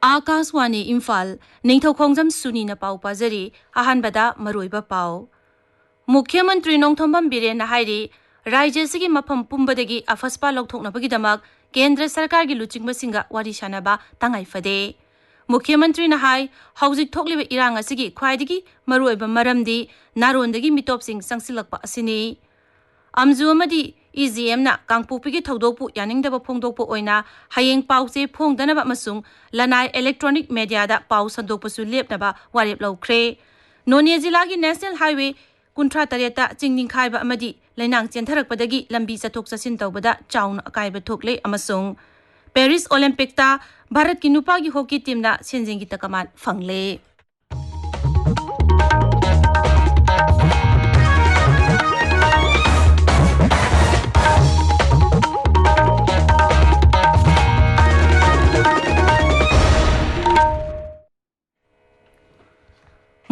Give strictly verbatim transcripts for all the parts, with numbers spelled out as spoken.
ꯑꯥꯀꯥꯁꯋꯥꯅꯤ ꯏꯝꯐꯥꯜ, ꯅꯤꯡꯊꯧꯈꯣꯡꯖꯝ ꯁꯨꯅꯤꯅ ꯄꯥꯎ ꯄꯥꯖꯔꯤ꯫ ꯑꯍꯥꯟꯕꯗ ꯃꯔꯨꯑꯣꯏꯕ ꯄꯥꯎ꯫ ꯃꯨꯈ꯭ꯌ ꯃꯟꯇ꯭ꯔꯤ ꯅꯣꯡꯊꯣꯝꯕꯝ ꯕꯤꯔꯦꯟꯅ ꯍꯥꯏꯔꯤ, ꯔꯥꯖ꯭ꯌ ꯑꯁꯤꯒꯤ ꯃꯐꯝ ꯄꯨꯝꯕꯗꯒꯤ ꯑꯐꯁꯄꯥ ꯂꯧꯊꯣꯛꯅꯕꯒꯤꯗꯃꯛ ꯀꯦꯟꯗ꯭ꯔ ꯁꯔꯀꯥꯔꯒꯤ ꯂꯨꯆꯤꯡꯕꯁꯤꯡꯒ ꯋꯥꯔꯤ ꯁꯥꯅꯕ ꯇꯉꯥꯏ ꯐꯗꯦ꯫ ꯃꯨꯈ꯭ꯌ ꯃꯟꯇ꯭ꯔꯤꯅ ꯍꯥꯏ, ꯍꯧꯖꯤꯛ ꯊꯣꯛꯂꯤꯕ ꯏꯔꯥꯡ ꯑꯁꯤꯒꯤ ꯈ꯭ꯋꯥꯏꯗꯒꯤ ꯃꯔꯨꯑꯣꯏꯕ ꯃꯔꯝꯗꯤ ꯅꯥꯔꯣꯟꯗꯒꯤ ꯃꯤꯇꯣꯞꯁꯤꯡ ꯆꯪꯁꯤꯜꯂꯛꯄ ꯑꯁꯤꯅꯤ꯫ ꯑꯝꯖꯨ ꯑꯃꯗꯤ ꯏ ꯖꯤ ꯑꯦꯝꯅ ꯀꯥꯡꯄꯣꯛꯄꯤꯒꯤ ꯊꯧꯗꯣꯛꯄꯨ ꯌꯥꯅꯤꯡꯗꯕ ꯐꯣꯡꯗꯣꯛꯄ ꯑꯣꯏꯅ ꯍꯌꯦꯡ ꯄꯥꯎ ꯆꯦ ꯐꯣꯡꯗꯅꯕ ꯑꯃꯁꯨꯡ ꯂꯅꯥꯏ ꯏꯂꯦꯛꯇ꯭ꯔꯣꯅꯤꯛ ꯃꯦꯗꯤꯌꯥꯗ ꯄꯥꯎ ꯁꯟꯗꯣꯛꯄꯁꯨ ꯂꯦꯞꯅꯕ ꯋꯥꯔꯦꯞ ꯂꯧꯈ꯭ꯔꯦ꯫ ꯅꯣꯅꯦ ꯖꯤꯂꯥꯒꯤ ꯅꯦꯁꯅꯦꯜ ꯍꯥꯏꯋꯦ ꯀꯨꯟꯊ꯭ꯔꯥ ꯇꯔꯦꯠꯇ ꯆꯤꯡ ꯅꯤꯡꯈꯥꯏꯕ ꯑꯃꯗꯤ ꯂꯩꯅꯥꯡ ꯆꯦꯟꯊꯔꯛꯄꯗꯒꯤ ꯂꯝꯕꯤ ꯆꯠꯊꯣꯛ ꯆꯠꯁꯤꯟ ꯇꯧꯕꯗ ꯆꯥꯎꯅ ꯑꯀꯥꯏꯕ ꯊꯣꯛꯂꯦ ꯑꯃꯁꯨꯡ ꯄꯦꯔꯤꯁ ꯑꯣꯂꯦꯝꯄꯤꯛꯇ ꯚꯥꯔꯠꯀꯤ ꯅꯨꯄꯥꯒꯤ ꯍꯣꯀꯤ ꯇꯤꯝꯅ ꯁꯦꯟꯖꯦꯡꯒꯤ ꯇꯀꯃꯥꯟ ꯐꯪꯂꯦ꯫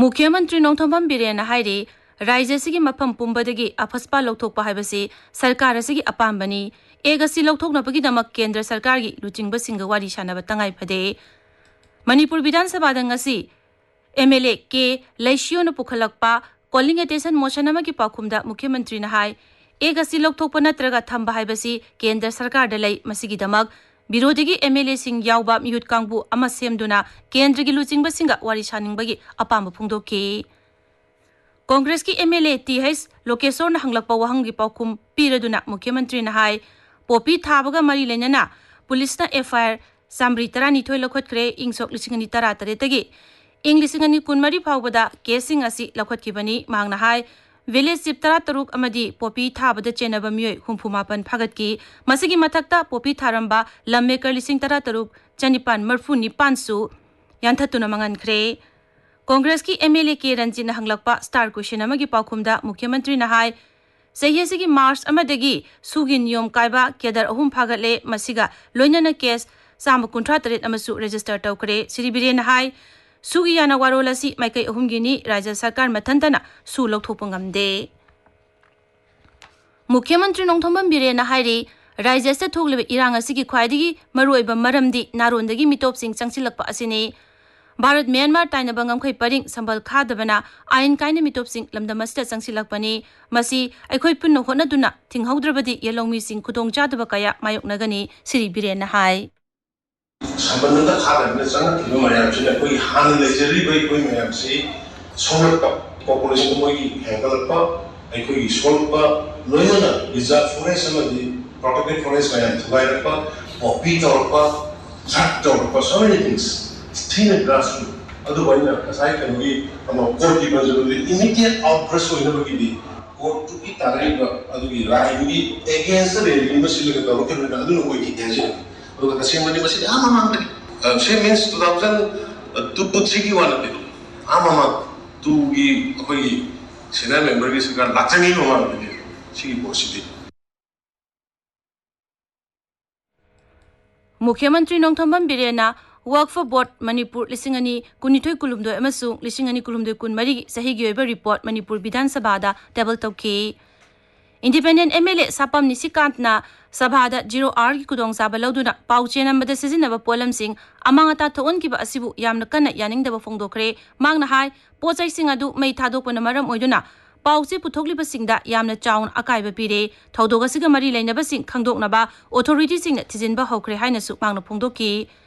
ꯃꯨꯈ꯭ꯌ ꯃꯟꯇ꯭ꯔꯤ ꯅꯣꯡꯊꯣꯝꯕꯝ ꯕꯤꯔꯦꯟꯅ ꯍꯥꯏꯔꯤ, ꯔꯥꯖ꯭ꯌ ꯑꯁꯤꯒꯤ ꯃꯐꯝ ꯄꯨꯝꯕꯗꯒꯤ ꯑꯐꯁꯄꯥ ꯂꯧꯊꯣꯛꯄ ꯍꯥꯏꯕꯁꯤ ꯁꯔꯀꯥꯔ ꯑꯁꯤꯒꯤ ꯑꯄꯥꯝꯕꯅꯤ꯫ ꯑꯦꯛ ꯑꯁꯤ ꯂꯧꯊꯣꯛꯅꯕꯒꯤꯗꯃꯛ ꯀꯦꯟꯗ꯭ꯔ ꯁꯔꯀꯥꯔꯒꯤ ꯂꯨꯆꯤꯡꯕꯁꯤꯡꯒ ꯋꯥꯔꯤ ꯁꯥꯅꯕ ꯇꯉꯥꯏ ꯐꯗꯦ꯫ ꯃꯅꯤꯄꯨꯔ ꯕꯤꯙꯥꯟ ꯁꯚꯥꯗ ꯉꯁꯤ ꯑꯦꯝ ꯑꯦꯜ ꯑꯦ ꯀꯦ ꯂꯩꯁꯤꯌꯣꯅ ꯄꯨꯈꯠꯂꯛꯄ ꯀꯣꯂꯤꯡ ꯑꯦꯇꯦꯟꯁꯟ ꯃꯣꯁꯟ ꯑꯃꯒꯤ ꯄꯥꯎꯈꯨꯝꯗ ꯃꯨꯈ꯭ꯌ ꯃꯟꯇ꯭ꯔꯤꯅ ꯍꯥꯏ, ꯑꯦꯛ ꯑꯁꯤ ꯂꯧꯊꯣꯛꯄ ꯅꯠꯇ꯭ꯔꯒ ꯊꯝꯕ ꯍꯥꯏꯕꯁꯤ ꯀꯦꯟꯗ꯭ꯔ ꯁꯔꯀꯥꯔꯗ ꯂꯩ꯫ ꯃꯁꯤꯒꯤꯗꯃꯛ ꯕꯤꯔꯣꯙꯤꯒꯤ ꯑꯦꯝ ꯑꯦꯜ ꯑꯦꯁꯤꯡ ꯌꯥꯎꯕ ꯃꯤꯍꯨꯠ ꯀꯥꯡꯕꯨ ꯑꯃ ꯁꯦꯝꯗꯨꯅ ꯀꯦꯟꯗ꯭ꯔꯒꯤ ꯂꯨꯆꯤꯡꯕꯁꯤꯡꯒ ꯋꯥꯔꯤ ꯁꯥꯅꯤꯡꯕꯒꯤ ꯑꯄꯥꯝꯕ ꯐꯣꯡꯗꯣꯛꯈꯤ꯫ ꯀꯣꯡꯒ꯭ꯔꯦꯁꯀꯤ ꯑꯦꯝ ꯑꯦꯜ ꯑꯦ ꯇꯤ ꯍꯩꯆ ꯂꯣꯀꯦꯁꯣꯔꯅ ꯍꯪꯂꯛꯄ ꯋꯥꯍꯪꯒꯤ ꯄꯥꯎꯈꯨꯝ ꯄꯤꯔꯗꯨꯅ ꯃꯨꯈ꯭ꯌ ꯃꯟꯇ꯭ꯔꯤꯅ ꯍꯥꯏ, ꯄꯣꯄꯤ ꯊꯥꯕꯒ ꯃꯔꯤ ꯂꯩꯅꯅ ꯄꯨꯂꯤꯁꯅ ꯑꯦꯐ ꯑꯥꯏ ꯑꯥꯔ ꯆꯥꯃꯔꯤ ꯇꯔꯥꯅꯤꯊꯣꯏ ꯂꯧꯈꯠꯈ꯭ꯔꯦ꯫ ꯏꯪ ꯁꯣꯛ ꯂꯤꯁꯤꯡ ꯑꯅꯤ ꯇꯔꯥꯇꯔꯦꯠꯇꯒꯤ ꯏꯪ ꯂꯤꯁꯤꯡ ꯑꯅꯤ ꯀꯨꯟꯃꯔꯤ ꯐꯥꯎꯕꯗ ꯀꯦꯁꯁꯤꯡ ꯑꯁꯤ ꯂꯧꯈꯠꯈꯤꯕꯅꯤ꯫ ꯃꯍꯥꯛꯅ ꯍꯥꯏ, ꯚꯤꯂꯦꯖ ꯆꯤꯞ ꯇꯔꯥꯇꯔꯨꯛ ꯑꯃꯗꯤ ꯄꯣꯄꯤ ꯊꯥꯕꯗ ꯆꯦꯟꯅꯕ ꯃꯤꯑꯣꯏ ꯍꯨꯝꯐꯨ ꯃꯥꯄꯟ ꯐꯥꯒꯠꯈꯤ꯫ ꯃꯁꯤꯒꯤ ꯃꯊꯛꯇ ꯄꯣꯄꯤ ꯊꯥꯔꯝꯕ ꯂꯝ ꯑꯦꯀꯔ ꯂꯤꯁꯤꯡ ꯇꯔꯥꯇꯔꯨꯛ ꯆꯅꯤꯄꯥꯟ ꯃꯔꯤꯐꯨ ꯅꯤꯄꯥꯟꯁꯨ ꯌꯥꯟꯊꯠꯇꯨꯅ ꯃꯥꯡꯍꯟꯈ꯭ꯔꯦ꯫ ꯀꯣꯡꯒ꯭ꯔꯦꯁꯀꯤ ꯑꯦꯝ ꯑꯦꯜ ꯑꯦ ꯀꯦ ꯔꯟꯖꯤꯠꯅ ꯍꯪꯂꯛꯄ ꯁ꯭ꯇꯥꯔ ꯀ꯭ꯋꯦꯁꯟ ꯑꯃꯒꯤ ꯄꯥꯎꯈꯨꯝꯗ ꯃꯨꯈ꯭ꯌ ꯃꯟꯇ꯭ꯔꯤꯅ ꯍꯥꯏ, ꯆꯍꯤ ꯑꯁꯤꯒꯤ ꯃꯥꯔꯆ ꯑꯃꯗꯒꯤ ꯁꯨꯒꯤ ꯅꯤꯌꯣꯝ ꯀꯥꯏꯕ ꯀꯦꯗꯔ ꯑꯍꯨꯝ ꯐꯥꯒꯠꯂꯦ꯫ ꯃꯁꯤꯒ ꯂꯣꯏꯅꯅ ꯀꯦꯁ ꯆꯥꯝꯃ ꯀꯨꯟꯊ꯭ꯔꯥ ꯇꯔꯦꯠ ꯑꯃꯁꯨ ꯔꯦꯖꯤꯁꯇꯔ ꯇꯧꯈ꯭ꯔꯦ꯫ ꯁ꯭ꯔꯤ ꯕꯤꯔꯦꯟꯅ ꯍꯥꯏ, ꯁꯨꯒꯤ ꯌꯥꯅ ꯋꯥꯔꯣꯜ ꯑꯁꯤ ꯃꯥꯏꯀꯩ ꯑꯍꯨꯝꯒꯤꯅꯤ꯫ ꯔꯥꯖ꯭ꯌ ꯁꯔꯀꯥꯔ ꯃꯊꯟꯇꯅ ꯁꯨ ꯂꯧꯊꯣꯛꯄ ꯉꯝꯗꯦ꯫ ꯃꯨꯈ꯭ꯌ ꯃꯟꯇ꯭ꯔꯤ ꯅꯣꯡꯊꯣꯝꯕꯝ ꯕꯤꯔꯦꯟꯅ ꯍꯥꯏꯔꯤ, ꯔꯥꯏꯖ꯭ꯌ ꯑꯁꯤꯗ ꯊꯣꯛꯂꯤꯕ ꯏꯔꯥꯡ ꯑꯁꯤꯒꯤ ꯈ꯭ꯋꯥꯏꯗꯒꯤ ꯃꯔꯨꯑꯣꯏꯕ ꯃꯔꯝꯗꯤ ꯅꯥꯔꯣꯟꯗꯒꯤ ꯃꯤꯇꯣꯞꯁꯤꯡ ꯆꯪꯁꯤꯜꯂꯛꯄ ꯑꯁꯤꯅꯤ꯫ ꯚꯥꯔꯠ ꯃ꯭ꯌꯥꯟꯃꯥꯔ ꯇꯥꯏꯅꯕ ꯉꯝꯈꯩ ꯄꯔꯤꯡ ꯁꯝꯕꯜ ꯈꯥꯗꯕꯅ ꯑꯥꯏꯟ ꯀꯥꯏꯅ ꯃꯤꯇꯣꯞꯁꯤꯡ ꯂꯝꯗꯝ ꯑꯁꯤꯗ ꯆꯪꯁꯤꯜꯂꯛꯄꯅꯤ꯫ ꯃꯁꯤ ꯑꯩꯈꯣꯏ ꯄꯨꯟꯅ ꯍꯣꯠꯅꯗꯨꯅ ꯊꯤꯡꯍꯧꯗ꯭ꯔꯕꯗꯤ ꯌꯦꯜꯍꯧꯃꯤꯁꯤꯡ ꯈꯨꯗꯣꯡꯆꯥꯗꯕ ꯀꯌꯥ ꯃꯥꯌꯣꯛꯅꯒꯅꯤ, ꯁ꯭ꯔꯤ ꯕꯤꯔꯦꯟꯅ ꯍꯥꯏ꯫ ꯁꯝꯕꯟꯗ ꯈꯥꯗꯕꯅ ꯆꯪꯉꯛꯈꯤꯕ ꯃꯌꯥꯝꯁꯤꯅ ꯑꯩꯈꯣꯏꯒꯤ ꯍꯥꯟꯅ ꯂꯩꯖꯔꯤꯕ ꯑꯩꯈꯣꯏ ꯃꯌꯥꯝꯁꯤ ꯁꯣꯛꯂꯛꯄ, ꯄꯣꯄꯨꯂꯦꯁꯟ ꯃꯣꯏꯒꯤ ꯍꯦꯟꯒꯠꯂꯛꯄ, ꯑꯩꯈꯣꯏꯒꯤ ꯁꯣꯛꯂꯛꯄ, ꯂꯣꯏꯅꯅ ꯔꯤꯖꯥꯔꯚ ꯐꯣꯔꯦꯁ ꯑꯃꯗꯤ ꯄ꯭ꯔꯣꯇꯦꯛꯇꯦꯗ ꯐꯣꯔꯦꯁ ꯃꯌꯥꯝ ꯊꯨꯒꯥꯏꯔꯛꯄ, ꯄꯣꯄꯤ ꯇꯧꯔꯛꯄ, ꯗ꯭ꯔꯒ ꯇꯧꯔꯛꯄ, so many things, ꯊꯤꯅ ꯒ꯭ꯔꯥꯁ ꯔꯨꯠ꯫ ꯑꯗꯨꯕꯨ ꯑꯩꯅ ꯉꯁꯥꯏ ꯀꯩꯅꯣꯒꯤ ꯑꯃ ꯀꯣꯔꯠꯀꯤ ꯄꯟꯖꯕꯗꯨꯗꯤ ꯏꯃꯤꯗꯤꯌꯦꯠ ꯑꯥꯎꯠꯕꯔꯁ ꯑꯣꯏꯅꯕꯒꯤꯗꯤ ꯀꯣꯔꯠꯇꯨꯒꯤ ꯇꯥꯔꯛꯏꯕ ꯑꯗꯨꯒꯤ ꯔꯥꯏꯗꯨꯒꯤ ꯑꯦꯒꯦꯟꯁꯇ ꯔꯦꯂꯤ ꯑꯃ ꯁꯤꯜꯂꯒ ꯇꯧꯔꯛꯈꯤꯕꯅꯤꯅ ꯑꯗꯨꯅ ꯑꯣꯏꯈꯤꯗꯦ ꯍꯥꯏꯖꯔꯤ꯫ ꯑꯗꯨꯒ ꯇꯁꯦꯡꯕꯗꯤ ꯃꯁꯤꯗꯤ ꯑꯥ ꯃꯃꯥꯡꯗꯒꯤ, ꯁꯤ ꯃꯤꯟꯁ ꯇꯨ ꯊꯥꯎꯖꯟ ꯇꯨ ꯊ꯭ꯔꯤꯒꯤ ꯋꯥ ꯅꯠꯇꯦ, ꯑꯥ ꯃꯃꯥꯡ ꯇꯨꯒꯤ ꯑꯩꯈꯣꯏꯒꯤ ꯁꯦꯟꯇ꯭ꯔꯦꯜ ꯃꯦꯝꯕꯔꯒꯤ ꯁꯔꯀꯥꯔ ꯂꯥꯛꯆꯔꯤꯉꯩ ꯃꯃꯥꯡꯗꯒꯤ ꯁꯤꯒꯤ ꯄꯣꯠꯁꯤꯗꯤ꯫ ꯃꯨꯈ꯭ꯌ ꯃꯟꯇ꯭ꯔꯤ ꯅꯣꯡꯊꯣꯝꯕꯝ ꯕꯤꯔꯦꯟꯅ ꯋꯛꯐ ꯕꯣꯔꯗ ꯃꯅꯤꯄꯨꯔ ꯂꯤꯁꯤꯡ ꯑꯅꯤ ꯀꯨꯟꯅꯤꯊꯣꯏ ꯀꯨꯟꯍꯨꯝꯗꯣꯏ ꯑꯃꯁꯨꯡ ꯂꯤꯁꯤꯡ ꯑꯅꯤ ꯀꯨꯟꯍꯨꯝꯗꯣꯏ ꯀꯨꯟꯃꯔꯤꯒꯤ ꯆꯍꯤꯒꯤ ꯑꯣꯏꯕ ꯔꯤꯄꯣꯔꯠ ꯃꯅꯤꯄꯨꯔ ꯕꯤꯙꯥꯟ ꯁꯚꯥꯗ ꯇꯦꯕꯜ ꯇꯧꯈꯤ꯫ ꯏꯟꯗꯤꯄꯦꯟꯗꯦꯟꯠ ꯑꯦꯝ ꯑꯦꯜ ꯑꯦ ꯁꯥꯄꯝ ꯅꯤꯁꯤꯀꯥꯟꯠꯅ ꯁꯚꯥꯗ ꯖꯤꯔꯣ ꯑꯥꯔꯒꯤ ꯈꯨꯗꯣꯡꯆꯥꯕ ꯂꯧꯗꯨꯅ ꯄꯥꯎ ꯆꯦ ꯅꯝꯕꯗ ꯁꯤꯖꯤꯟꯅꯕ ꯄꯣꯠꯂꯝꯁꯤꯡ ꯑꯃꯥꯡ ꯑꯇꯥ ꯊꯣꯛꯍꯟꯈꯤꯕ ꯑꯁꯤꯕꯨ ꯌꯥꯝꯅ ꯀꯟꯅ ꯌꯥꯅꯤꯡꯗꯕ ꯐꯣꯡꯗꯣꯛꯈ꯭ꯔꯦ꯫ ꯃꯍꯥꯛꯅ ꯍꯥꯏ, ꯄꯣꯠ ꯆꯩꯁꯤꯡ ꯑꯗꯨ ꯃꯩ ꯊꯥꯗꯣꯛꯄꯅ ꯃꯔꯝ ꯑꯣꯏꯗꯨꯅ ꯄꯥꯎ ꯆꯦ ꯄꯨꯊꯣꯛꯂꯤꯕꯁꯤꯡꯗ ꯌꯥꯝꯅ ꯆꯥꯎꯅ ꯑꯀꯥꯏꯕ ꯄꯤꯔꯦ꯫ ꯊꯧꯗꯣꯛ ꯑꯁꯤꯒ ꯃꯔꯤ ꯂꯩꯅꯕꯁꯤꯡ ꯈꯪꯗꯣꯛꯅꯕ ꯑꯣꯊꯣꯔꯤꯇꯤꯁꯤꯡꯅ ꯊꯤꯖꯤꯟꯕ ꯍꯧꯈ꯭ꯔꯦ ꯍꯥꯏꯅꯁꯨ ꯃꯍꯥꯛꯅ ꯐꯣꯡꯗꯣꯛꯈꯤ꯫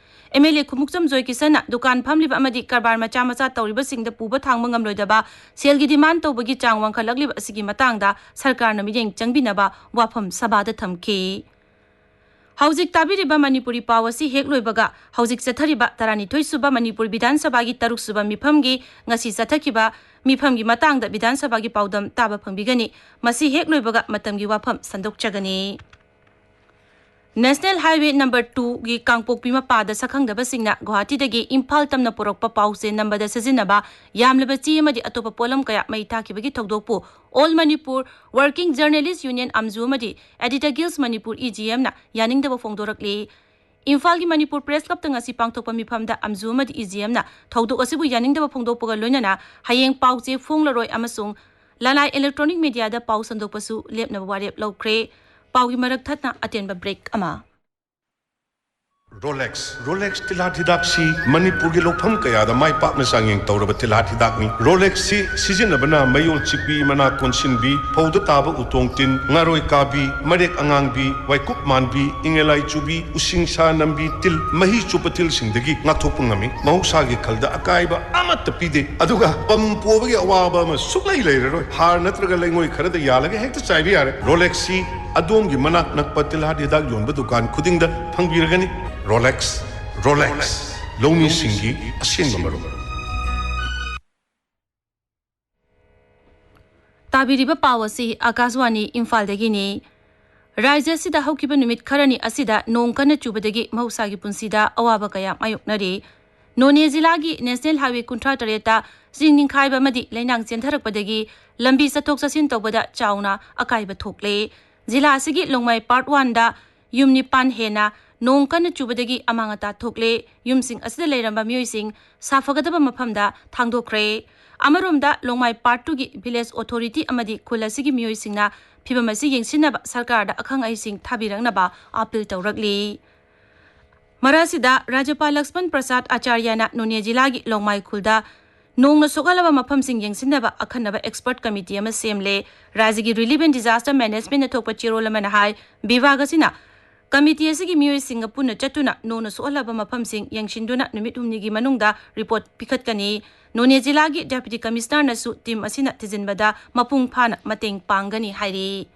ꯑꯦꯝ ꯑꯦꯜ ꯑꯦ ꯈꯨꯃꯨꯛꯆꯝ ꯖꯣꯏꯀꯤꯁꯟꯅ ꯗꯨꯀꯥꯟ ꯐꯝꯂꯤꯕ ꯑꯃꯗꯤ ꯀꯔꯕꯥꯔ ꯃꯆꯥ ꯃꯆꯥ ꯇꯧꯔꯤꯕꯁꯤꯡꯗ ꯄꯨꯕ ꯊꯥꯡꯕ ꯉꯝꯂꯣꯏꯗꯕ ꯁꯦꯜꯒꯤ ꯗꯤꯃꯥꯟ ꯇꯧꯕꯒꯤ ꯆꯥꯡ ꯋꯥꯡꯈꯠꯂꯛꯂꯤꯕ ꯑꯁꯤꯒꯤ ꯃꯇꯥꯡꯗ ꯁꯔꯀꯥꯔꯅ ꯃꯤꯠꯌꯦꯡ ꯆꯪꯕꯤꯅꯕ ꯋꯥꯐꯝ ꯁꯚꯥꯗ ꯊꯝꯈꯤ꯫ ꯍꯧꯖꯤꯛ ꯇꯥꯕꯤꯔꯤꯕ ꯃꯅꯤꯄꯨꯔꯤ ꯄꯥꯎ ꯑꯁꯤ ꯍꯦꯛ ꯂꯣꯏꯕꯒ ꯍꯧꯖꯤꯛ ꯆꯠꯊꯔꯤꯕ ꯇꯔꯥꯅꯤꯊꯣꯏ ꯁꯨꯕ ꯃꯅꯤꯄꯨꯔ ꯕꯤꯙꯥꯟ ꯁꯚꯥꯒꯤ ꯇꯔꯨꯛ ꯁꯨꯕ ꯃꯤꯐꯝꯒꯤ ꯉꯁꯤ ꯆꯠꯊꯈꯤꯕ ꯃꯤꯐꯝꯒꯤ ꯃꯇꯥꯡꯗ ꯕꯤꯙꯥꯟ ꯁꯚꯥꯒꯤ ꯄꯥꯎꯗꯝ ꯇꯥꯕ ꯐꯪꯕꯤꯒꯅꯤ꯫ ꯃꯁꯤ ꯍꯦꯛ ꯂꯣꯏꯕꯒ ꯃꯇꯝꯒꯤ ꯋꯥꯐꯝ ꯁꯟꯗꯣꯛꯆꯒꯅꯤ꯫ ꯅꯦꯁꯅꯦꯜ ꯍꯥꯏꯋꯦ ꯅꯝꯕꯔ ꯇꯨꯒꯤ ꯀꯥꯡꯄꯣꯛꯄꯤ ꯃꯄꯥꯗ ꯁꯛꯈꯪꯗꯕꯁꯤꯡꯅ ꯒꯨꯋꯥꯍꯥꯇꯤꯗꯒꯤ ꯏꯝꯐꯥꯜ ꯇꯝꯅ ꯄꯨꯔꯛꯄ ꯄꯥꯎ ꯆꯦ ꯅꯝꯕꯗ ꯁꯤꯖꯤꯟꯅꯕ ꯌꯥꯝꯂꯕ ꯆꯦ ꯑꯃꯗꯤ ꯑꯇꯣꯞꯄ ꯄꯣꯠꯂꯝ ꯀꯌꯥ ꯃꯩ ꯊꯥꯈꯤꯕꯒꯤ ꯊꯧꯗꯣꯛꯄꯨ all Manipur working journalists union, ꯑꯝꯖꯨ, ꯑꯃꯗꯤ editor guild Manipur, E G ꯑꯦꯝꯅ ꯌꯥꯅꯤꯡꯗꯕ ꯐꯣꯡꯗꯣꯔꯛꯂꯤ꯫ ꯏꯝꯐꯥꯜꯒꯤ ꯃꯅꯤꯄꯨꯔ ꯄ꯭ꯔꯦꯁ ꯀ꯭ꯂꯕꯇ ꯉꯁꯤ ꯄꯥꯡꯊꯣꯛꯄ ꯃꯤꯐꯝꯗ ꯑꯝꯖꯨ ꯑꯃꯗꯤ ꯏ ꯖꯤ ꯑꯦꯝꯅ ꯊꯧꯗꯣꯛ ꯑꯁꯤꯕꯨ ꯌꯥꯅꯤꯡꯗꯕ ꯐꯣꯡꯗꯣꯛꯄꯒ ꯂꯣꯏꯅꯅ ꯍꯌꯦꯡ ꯄꯥꯎ ꯆꯦ ꯐꯣꯡꯂꯔꯣꯏ ꯑꯃꯁꯨꯡ ꯂꯅꯥꯏ ꯏꯂꯦꯛꯇ꯭ꯔꯣꯅꯤꯛ ꯃꯤꯗꯤꯌꯥꯗ ꯄꯥꯎ ꯁꯟꯗꯣꯛꯄꯁꯨ ꯂꯦꯞꯅꯕ ꯋꯥꯔꯦꯞ ꯂꯧꯈ꯭ꯔꯦ꯫ ꯄꯥꯎꯒꯤ ꯃꯔꯛ ꯊꯠꯅ ꯑꯇꯦꯟꯕ ꯕ꯭ꯔꯦꯛ ꯑꯃ꯫ ꯔꯣꯂꯦꯛꯁ ꯔꯣꯂꯦꯛꯁ ꯇꯤꯜꯍꯥꯠ ꯍꯤꯗꯥꯛꯁꯤ ꯃꯅꯤꯄꯨꯔꯒꯤ ꯂꯧꯐꯝ ꯀꯌꯥꯗ ꯃꯥꯏ ꯄꯥꯛꯅ ꯆꯥꯡꯌꯦꯡ ꯇꯧꯔꯕ ꯇꯤꯜꯍꯥꯠ ꯍꯤꯗꯥꯛꯅꯤ꯫ ꯔꯣꯂꯦꯛꯁꯁꯤ ꯁꯤꯖꯤꯟꯅꯕꯅ ꯃꯌꯣꯜ ꯆꯤꯛꯄꯤ, ꯃꯅꯥ ꯀꯣꯟꯁꯤꯟꯕꯤ, ꯐꯧꯗ ꯇꯥꯕ ꯎꯇꯣꯡ ꯇꯤꯟ, ꯉꯥꯔꯣꯏ ꯀꯥꯕꯤ, ꯃꯔꯦꯛ ꯑꯉꯥꯡꯕꯤ, ꯋꯥꯏꯀꯨꯞ ꯃꯥꯟꯕꯤ, ꯏꯪꯉꯦꯂꯥꯏ ꯆꯨꯕꯤ, ꯎꯁꯤꯡꯁꯥ ꯅꯝꯕꯤ, ꯇꯤꯜ, ꯃꯍꯤ ꯆꯨꯞꯄ ꯇꯤꯜꯁꯤꯡꯗꯒꯤ ꯉꯥꯛꯊꯣꯛꯄ ꯉꯝꯃꯤ꯫ ꯃꯍꯧꯁꯥꯒꯤ ꯈꯜꯗ ꯑꯀꯥꯏꯕ ꯑꯃꯠꯇ ꯄꯤꯗꯦ꯫ ꯑꯗꯨꯒ ꯄꯝ ꯄꯣꯕꯒꯤ ꯑꯋꯥꯕ ꯑꯃ ꯁꯨꯛꯂꯩ ꯂꯩꯔꯔꯣꯏ꯫ ꯍꯥꯔ ꯅꯠꯇ꯭ꯔꯒ ꯂꯩꯉꯣꯏ ꯈꯔꯗ ꯌꯥꯜꯂꯒ ꯍꯦꯛꯇ ꯆꯥꯏꯕ ꯌꯥꯔꯦ꯫ ꯔꯣꯂꯦꯛꯁꯁꯤ ꯑꯗꯣꯝꯒꯤ ꯃꯅꯥꯛ ꯅꯛꯄ ꯇꯤꯜꯍꯥꯠ ꯍꯤꯗꯥꯛ ꯌꯣꯟꯕ ꯗꯨꯀꯥꯟ ꯈꯨꯗꯤꯡꯗ ꯐꯪꯕꯤꯔꯒꯅꯤ꯫ ꯔꯣꯂꯦꯛꯁ, ꯔꯣꯂꯦꯛꯁ, ꯂꯧꯃꯤꯁꯤꯡꯒꯤ ꯑꯁꯦꯡꯕ ꯃꯔꯨꯞ꯫ ꯇꯥꯕꯤꯔꯤꯕ ꯄꯥꯎ ꯑꯁꯤ ꯑꯥꯀꯥꯁꯋꯥꯅꯤ ꯏꯝꯐꯥꯜꯗꯒꯤꯅꯤ꯫ ꯔꯥꯖ꯭ꯌ ꯑꯁꯤꯗ ꯍꯧꯈꯤꯕ ꯅꯨꯃꯤꯠ ꯈꯔꯅꯤ ꯑꯁꯤꯗ ꯅꯣꯡ ꯀꯟꯅ ꯆꯨꯕꯗꯒꯤ ꯃꯍꯧꯁꯥꯒꯤ ꯄꯨꯟꯁꯤꯗ ꯑꯋꯥꯕ ꯀꯌꯥ ꯃꯥꯌꯣꯛꯅꯔꯤ꯫ ꯅꯣꯅꯦ ꯖꯤꯂꯥꯒꯤ ꯅꯦꯁꯅꯦꯜ ꯍꯥꯏꯋꯦ ꯀꯨꯟꯊ꯭ꯔꯥ ꯇꯔꯦꯠꯇ ꯆꯤꯡ ꯅꯤꯡꯈꯥꯏꯕ ꯑꯃꯗꯤ ꯂꯩꯅꯥꯡ ꯆꯦꯟꯊꯔꯛꯄꯗꯒꯤ ꯂꯝꯕꯤ ꯆꯠꯊꯣꯛ ꯆꯠꯁꯤꯟ ꯇꯧꯕꯗ ꯆꯥꯎꯅ ꯑꯀꯥꯏꯕ ꯊꯣꯛꯂꯦ꯫ ꯖꯤꯂꯥ ꯑꯁꯤꯒꯤ ꯂꯣꯡꯃꯥꯏ ꯄꯥꯔꯠ ꯋꯥꯟꯗ ꯌꯨꯝ ꯅꯤꯄꯥꯟ ꯍꯦꯟꯅ ꯅꯣꯡ ꯀꯟꯅ ꯆꯨꯕꯗꯒꯤ ꯑꯃꯥꯡ ꯑꯇꯥ ꯊꯣꯛꯂꯦ꯫ ꯌꯨꯝꯁꯤꯡ ꯑꯁꯤꯗ ꯂꯩꯔꯝꯕ ꯃꯤꯑꯣꯏꯁꯤꯡ ꯁꯥꯐꯒꯗꯕ ꯃꯐꯝꯗ ꯊꯥꯡꯗꯣꯛꯈ꯭ꯔꯦ꯫ ꯑꯃꯔꯣꯝꯗ ꯂꯣꯡꯃꯥꯏ ꯄꯥꯔꯠ ꯇꯨꯒꯤ ꯚꯤꯂꯦꯖ ꯑꯣꯊꯣꯔꯤꯇꯤ ꯑꯃꯗꯤ ꯈꯨꯜ ꯑꯁꯤꯒꯤ ꯃꯤꯑꯣꯏꯁꯤꯡꯅ ꯐꯤꯚꯝ ꯑꯁꯤ ꯌꯦꯡꯁꯤꯟꯅꯕ ꯁꯔꯀꯥꯔꯗ ꯑꯈꯪ ꯑꯍꯩꯁꯤꯡ ꯊꯥꯕꯤꯔꯛꯅꯕ ꯑꯥꯄꯤꯜ ꯇꯧꯔꯛꯂꯤ꯫ ꯃꯔꯛ ꯑꯁꯤꯗ ꯔꯥꯖ꯭ꯌꯄꯥꯜ ꯂꯛꯁꯃꯟ ꯄ꯭ꯔꯁꯥꯗ ꯑꯆꯥꯔꯌꯅ ꯅꯣꯅꯦ ꯖꯤꯂꯥꯒꯤ ꯂꯣꯡꯃꯥꯏ ꯈꯨꯜꯗ ꯅꯣꯡꯅ ꯁꯣꯛꯍꯜꯂꯕ ꯃꯐꯝꯁꯤꯡ ꯌꯦꯡꯁꯤꯟꯅꯕ ꯑꯈꯟꯅꯕ ꯑꯦꯛꯁꯄꯔꯠ ꯀꯃꯤꯇꯤ ꯑꯃ ꯁꯦꯝꯂꯦ꯫ ꯔꯥꯖ꯭ꯌꯒꯤ ꯔꯤꯂꯤꯐ ꯑꯦꯟ ꯗꯤꯖꯥꯁꯇꯔ ꯃꯦꯅꯦꯖꯃꯦꯟꯠꯅ ꯊꯣꯛꯄ ꯆꯦꯔꯣꯜ ꯑꯃꯅ ꯍꯥꯏ, ꯕꯤꯚꯥꯒ ꯑꯁꯤꯅ ꯀꯃꯤꯇꯤ ꯑꯁꯤꯒꯤ ꯃꯤꯑꯣꯏꯁꯤꯡꯒ ꯄꯨꯟꯅ ꯆꯠꯇꯨꯅ ꯅꯣꯡꯅ ꯁꯣꯛꯍꯜꯂꯕ ꯃꯐꯝꯁꯤꯡ ꯌꯦꯡꯁꯤꯟꯗꯨꯅ ꯅꯨꯃꯤꯠ ꯍꯨꯝꯅꯤꯒꯤ ꯃꯅꯨꯡꯗ ꯔꯤꯄꯣꯔꯠ ꯄꯤꯈꯠꯀꯅꯤ꯫ ꯅꯣꯅꯦ ꯖꯤꯂꯥꯒꯤ ꯗꯦꯄ꯭ꯌꯨꯇꯤ ꯀꯃꯤꯁꯅꯔꯅꯁꯨ ꯇꯤꯝ ꯑꯁꯤꯅ ꯊꯤꯖꯤꯟꯕꯗ ꯃꯄꯨꯡ ꯐꯥꯅ ꯃꯇꯦꯡ ꯄꯥꯡꯒꯅꯤ ꯍꯥꯏꯔꯤ꯫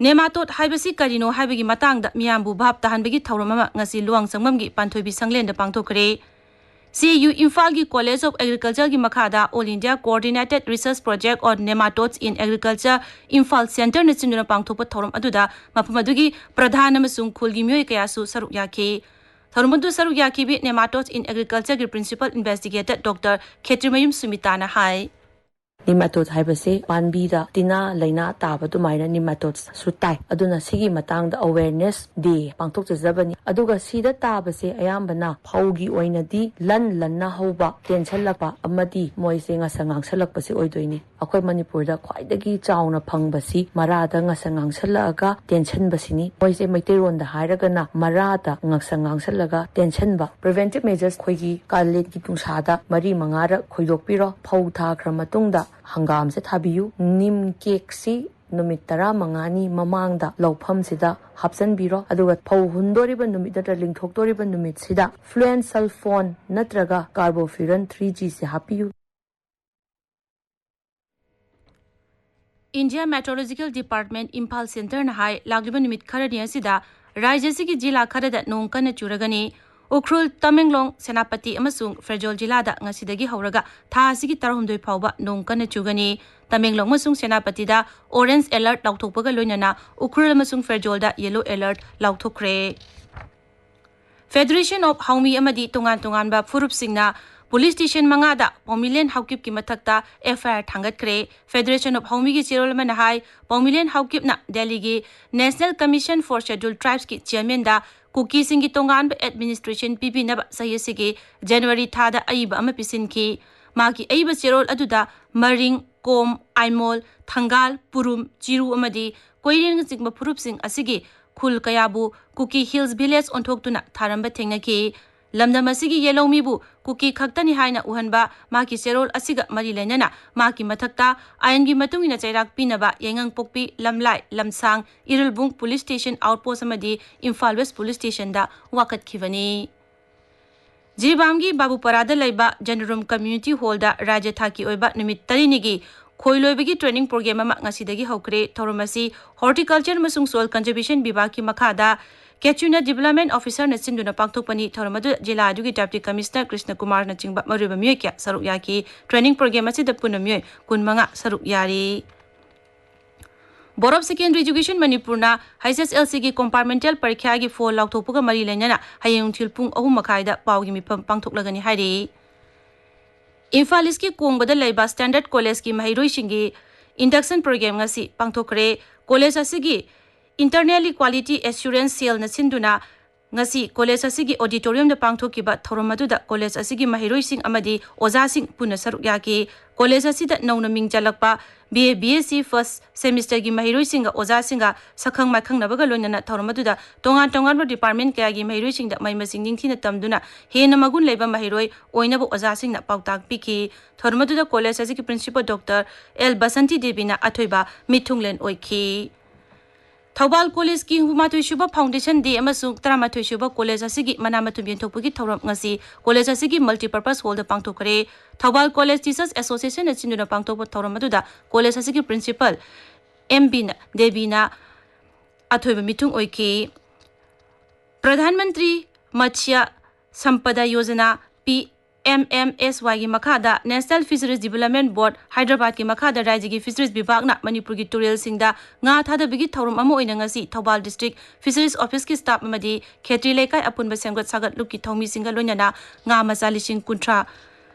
ꯅꯦꯃꯥꯇꯣꯗ ꯍꯥꯏꯕꯁꯤ ꯀꯔꯤꯅꯣ ꯍꯥꯏꯕꯒꯤ ꯃꯇꯥꯡꯗ ꯃꯤꯌꯥꯝꯕꯨ ꯚꯥꯞ ꯇꯥꯍꯟꯕꯒꯤ ꯊꯧꯔꯝ ꯑꯃ ꯉꯁꯤ ꯂꯨꯋꯥꯡꯁꯪꯕꯝꯒꯤ ꯄꯥꯟꯊꯣꯏꯕꯤ ꯁꯪꯂꯦꯟꯗ ꯄꯥꯡꯊꯣꯛꯈ꯭ꯔꯦ꯫ ꯁꯤ ꯌꯨ ꯏꯝꯐꯥꯜꯒꯤ ꯀꯣꯂꯦꯖ ꯑꯣꯐ ꯑꯦꯒ꯭ꯔꯤꯀꯜꯆꯔꯒꯤ ꯃꯈꯥꯗ All India Coordinated Research Project on Nematodes in Agriculture Imphal ꯁꯦꯟꯇꯔꯅ ꯁꯤꯟꯗꯨꯅ ꯄꯥꯡꯊꯣꯛꯄ ꯊꯧꯔꯝ ꯑꯗꯨꯗ ꯃꯐꯝ ꯑꯗꯨꯒꯤ ꯄ꯭ꯔꯙꯥꯟ ꯑꯃꯁꯨꯡ ꯈꯨꯜꯒꯤ ꯃꯤꯑꯣꯏ ꯀꯌꯥꯁꯨ ꯁꯔꯨꯛ ꯌꯥꯈꯤ꯫ ꯊꯧꯔꯝ ꯑꯗꯨ ꯁꯔꯨꯛ ꯌꯥꯈꯤꯕꯤ Nematodes in Agricultureꯒꯤ principal investigator ꯗꯣꯛꯇꯔ ꯈꯦꯇ꯭ꯔꯤꯃꯌꯨꯝ ꯁꯨꯃꯤꯇꯥꯅ ꯍꯥꯏ꯫ Nematode ꯍꯥꯏꯕꯁꯦ ꯄꯥꯝꯕꯤꯗ ꯇꯤꯟꯅ ꯂꯥꯏꯅꯥ ꯇꯥꯕ ꯑꯗꯨꯃꯥꯏꯅ nematodes ꯁꯨ ꯇꯥꯏ꯫ ꯑꯗꯨꯅ ꯁꯤꯒꯤ ꯃꯇꯥꯡꯗ awareness day ꯄꯥꯡꯊꯣꯛꯆꯖꯕꯅꯤ꯫ ꯑꯗꯨꯒ ꯁꯤꯗ ꯇꯥꯕꯁꯦ ꯑꯌꯥꯝꯕꯅ ꯐꯧꯒꯤ ꯑꯣꯏꯅꯗꯤ ꯂꯟ ꯂꯟꯅ ꯍꯧꯕ, ꯇꯦꯟꯁꯜꯂꯛꯄ ꯑꯃꯗꯤ ꯃꯣꯏꯁꯦ ꯉꯁ ꯉꯥꯡꯁꯜꯂꯛꯄꯁꯦ ꯑꯣꯏꯗꯣꯏꯅꯤ꯫ ꯑꯩꯈꯣꯏ ꯃꯅꯤꯄꯨꯔꯗ ꯈ꯭ꯋꯥꯏꯗꯒꯤ ꯆꯥꯎꯅ ꯐꯪꯕꯁꯤ ꯃꯔꯥꯗ ꯉꯁ ꯉꯥꯡꯁꯜꯂꯛꯑꯒ ꯇꯦꯟꯁꯟꯕꯁꯤꯅꯤ꯫ ꯃꯣꯏꯁꯦ ꯃꯩꯇꯩꯔꯣꯟꯗ ꯍꯥꯏꯔꯒꯅ ꯃꯔꯥꯗ ꯉꯁ ꯉꯥꯡꯁꯜꯂꯒ ꯇꯦꯟꯁꯟꯕ꯫ Preventive measures ꯑꯩꯈꯣꯏꯒꯤ ꯀꯥꯂꯦꯟꯒꯤ ꯅꯨꯡꯁꯥꯗ ꯃꯔꯤ ꯃꯉꯥꯔꯛ ꯈꯣꯏꯗꯣꯛꯄꯤꯔꯣ꯫ ꯐꯧ ꯊꯥꯈ꯭ꯔ ꯃꯇꯨꯡꯗ ꯍꯪꯒꯥꯝꯁꯦ ꯊꯥꯕꯤꯌꯨ꯫ ꯅꯤꯝ ꯀꯦꯛꯁꯤ ꯅꯨꯃꯤꯠ ꯇꯔꯥꯃꯉꯥꯅꯤ ꯃꯃꯥꯡꯗ ꯂꯧꯐꯝꯁꯤꯗ ꯍꯥꯞꯆꯤꯟꯕꯤꯔꯣ꯫ ꯑꯗꯨꯒ ꯐꯧ ꯍꯨꯟꯗꯣꯔꯤꯕ ꯅꯨꯃꯤꯠ ꯅꯠꯇ꯭ꯔ ꯂꯤꯡꯊꯣꯛꯇꯣꯔꯤꯕ ꯅꯨꯃꯤꯠꯁꯤꯗ fluensulfone ꯅꯠꯇ꯭ꯔꯒ carbofuran three G ꯁꯦ ꯍꯥꯞꯄꯤꯌꯨ꯫ India Meteorological Department ꯏꯝꯐꯥꯜ ꯁꯦꯟꯇꯔꯅ ꯍꯥꯏ, ꯂꯥꯛꯂꯤꯕ ꯅꯨꯃꯤꯠ ꯈꯔꯅꯤ ꯑꯁꯤꯗ ꯔꯥꯖ꯭ꯌ ꯑꯁꯤꯒꯤ ꯖꯤꯂꯥ ꯈꯔꯗ ꯅꯣꯡ ꯀꯟꯅ ꯆꯨꯔꯒꯅꯤ꯫ ꯎꯈ꯭ꯔꯨꯜ, ꯇꯃꯦꯡꯂꯣꯡ, ꯁꯦꯅꯥꯄꯇꯤ ꯑꯃꯁꯨꯡ ꯐꯦꯔꯖꯣꯜ ꯖꯤꯂꯥꯗ ꯉꯁꯤꯗꯒꯤ ꯍꯧꯔꯒ ꯊꯥ ꯑꯁꯤꯒꯤ ꯇꯔꯥꯍꯨꯝꯗꯣꯏ ꯐꯥꯎꯕ ꯅꯣꯡ ꯀꯟꯅ ꯆꯨꯒꯅꯤ꯫ ꯇꯃꯦꯡꯂꯣꯡ ꯑꯃꯁꯨꯡ ꯁꯦꯅꯥꯄꯇꯤꯗ orange alert ꯂꯥꯎꯊꯣꯛꯄꯒ ꯂꯣꯏꯅꯅ ꯎꯈ꯭ꯔꯨꯜ ꯑꯃꯁꯨꯡ ꯐꯦꯔꯖꯣꯜꯗ yellow alert ꯂꯥꯎꯊꯣꯛꯈ꯭ꯔꯦ꯫ Federation of ꯍꯥꯎꯃꯤ ꯑꯃꯗꯤ ꯇꯣꯉꯥꯟ ꯇꯣꯉꯥꯟꯕ ꯐꯨꯔꯨꯞꯁꯤꯡꯅ ꯄꯨꯂꯤꯁ ꯁ꯭ꯇꯦꯁꯟ ꯃꯉꯥꯗ ꯄꯥꯎꯃꯤꯂꯦꯟ ꯍꯥꯎꯀꯤꯞꯀꯤ ꯃꯊꯛꯇ F I R ꯊꯥꯡꯒꯠꯈ꯭ꯔꯦ꯫ Federation of ꯍꯥꯎꯃꯤꯒꯤ ꯆꯦꯔꯣꯜ ꯑꯃꯅ ꯍꯥꯏ, ꯄꯥꯎꯃꯤꯂꯦꯟ ꯍꯥꯎꯀꯤꯞꯅ ꯗꯦꯜꯂꯤꯒꯤ National Commission for Scheduled Tribesꯀꯤ ꯆꯤꯌꯔꯃꯦꯟꯗ ꯀꯨꯀꯤꯁꯤꯡꯒꯤ ꯇꯣꯉꯥꯟꯕ ꯑꯦꯗꯃꯤꯅꯤꯁꯇ꯭ꯔꯦꯁꯟ ꯄꯤꯕꯤꯅꯕ ꯆꯍꯤ ꯑꯁꯤꯒꯤ ꯖꯅꯋꯥꯔꯤ ꯊꯥꯗ ꯑꯏꯕ ꯑꯃ ꯄꯤꯁꯤꯟꯈꯤ꯫ ꯃꯍꯥꯛꯀꯤ ꯑꯏꯕ ꯆꯦꯔꯣꯜ ꯑꯗꯨꯗ ꯃꯔꯤꯡ, ꯀꯣꯝ, ꯑꯥꯏꯃꯣꯜ, ꯊꯪꯒꯥꯜ, ꯄꯨꯔꯨꯝ, ꯆꯤꯔꯨ ꯑꯃꯗꯤ ꯀꯣꯏꯔꯦꯡꯅꯆꯤꯡꯕ ꯐꯨꯔꯨꯞꯁꯤꯡ ꯑꯁꯤꯒꯤ ꯈꯨꯜ ꯀꯌꯥꯕꯨ ꯀꯨꯀꯤ ꯍꯤꯜꯁ ꯚꯤꯂꯦꯖ ꯑꯣꯟꯊꯣꯛꯇꯨꯅ ꯊꯥꯔꯝꯕ ꯊꯦꯡꯅꯈꯤ꯫ ꯂꯝꯗꯝ ꯑꯁꯤꯒꯤ ꯌꯦꯜꯍꯧꯃꯤꯕꯨ ꯀꯨꯀꯤ ꯈꯛꯇꯅꯤ ꯍꯥꯏꯅ ꯎꯍꯟꯕ ꯃꯍꯥꯛꯀꯤ ꯆꯦꯔꯣꯜ ꯑꯁꯤꯒ ꯃꯔꯤ ꯂꯩꯅꯅ ꯃꯍꯥꯛꯀꯤ ꯃꯊꯛꯇ ꯑꯥꯏꯟꯒꯤ ꯃꯇꯨꯡ ꯏꯟꯅ ꯆꯩꯔꯥꯛ ꯄꯤꯅꯕ ꯌꯥꯏꯉꯪꯄꯣꯛꯄꯤ, ꯂꯝꯂꯥꯏ, ꯂꯝꯁꯥꯡ, ꯏꯔꯤꯜꯕꯨꯡ ꯄꯨꯂꯤꯁ ꯁ꯭ꯇꯦꯁꯟ ꯑꯥꯎꯠꯄꯣꯁ ꯑꯃꯗꯤ ꯏꯝꯐꯥꯜ ꯋꯦꯁ ꯄꯨꯂꯤꯁ ꯁ꯭ꯇꯦꯁꯟꯗ ꯋꯥꯀꯠꯈꯤꯕꯅꯤ꯫ ꯖꯤꯔꯤꯕꯥꯝꯒꯤ ꯕꯥꯕꯨꯄꯥꯔꯥꯗ ꯂꯩꯕ ꯖꯅꯔꯨꯝ ꯀꯝꯃ꯭ꯌꯨꯅꯤꯇꯤ ꯍꯣꯜꯗ ꯔꯥꯖ꯭ꯌ ꯊꯥꯛꯀꯤ ꯑꯣꯏꯕ ꯅꯨꯃꯤꯠ ꯇꯔꯦꯠꯅꯤꯒꯤ ꯈꯣꯏ ꯂꯣꯏꯕꯒꯤ ꯇ꯭ꯔꯦꯅꯤꯡ ꯄ꯭ꯔꯣꯒ꯭ꯔꯥꯝ ꯑꯃ ꯉꯁꯤꯗꯒꯤ ꯍꯧꯈ꯭ꯔꯦ꯫ ꯊꯧꯔꯝ ꯑꯁꯤ ꯍꯣꯔꯇꯤꯀꯜꯆꯔ ꯑꯃꯁꯨꯡ ꯁꯣꯏꯜ ꯀꯟꯖꯔꯕꯦꯁꯟ ꯕꯤꯚꯥꯒꯀꯤ ꯃꯈꯥꯗ ꯀꯦꯆꯨꯅ ꯗꯤꯚꯦꯂꯞꯃꯦꯟ ꯑꯣꯐꯤꯁꯔꯅ ꯁꯤꯟꯗꯨꯅ ꯄꯥꯡꯊꯣꯛꯄꯅꯤ꯫ ꯊꯧꯔꯝ ꯑꯗꯨꯗ ꯖꯤꯂꯥ ꯑꯗꯨꯒꯤ ꯗꯦꯄ꯭ꯌꯨꯇꯤ ꯀꯃꯤꯁꯅꯔ ꯀ꯭ꯔꯤꯁꯅ ꯀꯨꯃꯥꯔꯅꯆꯤꯡꯕ ꯃꯔꯨꯑꯣꯏꯕ ꯃꯤꯑꯣꯏ ꯀꯌꯥ ꯁꯔꯨꯛ ꯌꯥꯈꯤ꯫ ꯇ꯭ꯔꯦꯅꯤꯡ ꯄ꯭ꯔꯣꯒ꯭ꯔꯥꯝ ꯑꯁꯤꯗ ꯄꯨꯟꯅ ꯃꯤꯑꯣꯏ ꯀꯨꯟꯃꯉꯥ ꯁꯔꯨꯛ ꯌꯥꯔꯤ꯫ Board of Secondary Education ꯃꯅꯤꯄꯨꯔꯅ H S L Cꯒꯤ ꯀꯣꯝꯄꯥꯔꯃꯦꯟꯇꯦꯜ ꯄꯔꯤꯈ꯭ꯌꯥꯒꯤ ꯐꯣꯜ ꯂꯥꯎꯊꯣꯛꯄꯒ ꯃꯔꯤ ꯂꯩꯅꯅ ꯍꯌꯦꯡ ꯅꯨꯡꯊꯤꯜ ꯄꯨꯡ ꯑꯍꯨꯝ ꯃꯈꯥꯏꯗ ꯄꯥꯎꯒꯤ ꯃꯤꯐꯝ ꯄꯥꯡꯊꯣꯛꯂꯒꯅꯤ ꯍꯥꯏꯔꯤ꯫ ꯏꯝꯐꯥꯜ ꯏꯁꯀꯤ ꯀꯣꯡꯕꯗ ꯂꯩꯕ ꯁ꯭ꯇꯦꯟꯗꯔꯗ ꯀꯣꯂꯦꯖꯀꯤ ꯃꯍꯩꯔꯣꯏꯁꯤꯡꯒꯤ induction program ꯉꯁꯤ ꯄꯥꯡꯊꯣꯛꯈ꯭ꯔꯦ꯫ ꯀꯣꯂꯦꯖ ꯑꯁꯤꯒꯤ Internally Quality Assurance Cellꯅ ꯁꯤꯟꯗꯨꯅ ꯉꯁꯤ ꯀꯣꯂꯦꯖ ꯑꯁꯤꯒꯤ auditoriumꯗ ꯄꯥꯡꯊꯣꯛꯈꯤꯕ ꯊꯧꯔꯝ ꯑꯗꯨꯗ ꯀꯣꯂꯦꯖ ꯑꯁꯤꯒꯤ ꯃꯍꯩꯔꯣꯏꯁꯤꯡ ꯑꯃꯗꯤ ꯑꯣꯖꯥꯁꯤꯡ ꯄꯨꯟꯅ ꯁꯔꯨꯛ ꯌꯥꯈꯤ꯫ ꯀꯣꯂꯦꯖ ꯑꯁꯤꯗ ꯅꯧꯅ ꯃꯤꯡ ꯆꯜꯂꯛꯄ B A B S C first semesterꯒꯤ ꯃꯍꯩꯔꯣꯏꯁꯤꯡꯒ ꯑꯣꯖꯥꯁꯤꯡꯒ ꯁꯛꯈꯪ ꯃꯥꯏꯈꯪꯅꯕꯒ ꯂꯣꯏꯅꯅ ꯊꯧꯔꯝ ꯑꯗꯨꯗ ꯇꯣꯉꯥꯟ ꯇꯣꯉꯥꯟꯕ department ꯀꯌꯥꯒꯤ ꯃꯍꯩꯔꯣꯏꯁꯤꯡꯗ ꯃꯍꯩ ꯃꯁꯤꯡ ꯅꯤꯡꯊꯤꯅ ꯇꯝꯗꯨꯅ ꯍꯦꯟꯅ ꯃꯒꯨꯟ ꯂꯩꯕ ꯃꯍꯩꯔꯣꯏ ꯑꯣꯏꯅꯕ ꯑꯣꯖꯥꯁꯤꯡꯅ ꯄꯥꯎꯇꯥꯛ ꯄꯤꯈꯤ꯫ ꯊꯧꯔꯝ ꯑꯗꯨꯗ ꯀꯣꯂꯦꯖ ꯑꯁꯤꯒꯤ principal Doctor L ꯕꯁꯟꯇꯤ ꯗꯦꯕꯤꯅ ꯑꯊꯣꯏꯕ ꯃꯤꯊꯨꯡꯂꯦꯟ ꯑꯣꯏꯈꯤ꯫ ꯊꯧꯕꯥꯜ ꯀꯣꯂꯦꯖꯀꯤ ꯍꯨꯝꯐꯨꯃꯥꯊꯣꯏ ꯁꯨꯕ foundation day ꯑꯃꯁꯨꯡ ꯇꯔꯥꯃꯥꯊꯣꯏ ꯁꯨꯕ ꯀꯣꯂꯦꯖ ꯑꯁꯤꯒꯤ ꯃꯅꯥ ꯃꯊꯨꯝ ꯌꯦꯟꯊꯣꯛꯄꯒꯤ ꯊꯧꯔꯝ ꯉꯁꯤ ꯀꯣꯂꯦꯖ ꯑꯁꯤꯒꯤ multipurpose hallꯗ ꯄꯥꯡꯊꯣꯛꯈ꯭ꯔꯦ꯫ ꯊꯧꯕꯥꯜ ꯀꯣꯂꯦꯖ Teachers Associationꯅ ꯁꯤꯟꯗꯨꯅ ꯄꯥꯡꯊꯣꯛꯄ ꯊꯧꯔꯝ ꯑꯗꯨꯗ ꯀꯣꯂꯦꯖ ꯑꯁꯤꯒꯤ principal M B ꯗꯦꯕꯤꯅ ꯑꯊꯣꯏꯕ ꯃꯤꯊꯨꯡ ꯑꯣꯏꯈꯤ꯫ Pradhan Mantri Matsya ꯁꯝꯄꯗ Yojana, P M M S Yꯒꯤ ꯃꯈꯥꯗ National Fisheries Development Board ꯍꯥꯏꯗ꯭ꯔꯕꯥꯗꯀꯤ ꯃꯈꯥꯗ ꯔꯥꯏꯖ꯭ꯌꯒꯤ Fisheries ꯕꯤꯚꯥꯒꯅ ꯃꯅꯤꯄꯨꯔꯒꯤ ꯇꯨꯔꯦꯜꯁꯤꯡꯗ ꯉꯥ ꯊꯥꯗꯕꯒꯤ ꯊꯧꯔꯝ ꯑꯃ ꯑꯣꯏꯅ ꯉꯁꯤ ꯊꯧꯕꯥꯜ district Fisheries officeꯀꯤ staff ꯑꯃꯗꯤ ꯈꯦꯇ꯭ꯔꯤ ꯂꯩꯀꯥꯏ ꯑꯄꯨꯟꯕ ꯁꯦꯝꯒꯠ ꯁꯥꯒꯠꯂꯨꯞꯀꯤ ꯊꯧꯃꯤꯁꯤꯡꯒ ꯂꯣꯏꯅꯅ ꯉꯥ ꯃꯆꯥ ꯂꯤꯁꯤꯡ ꯀꯨꯟꯊ꯭ꯔꯥ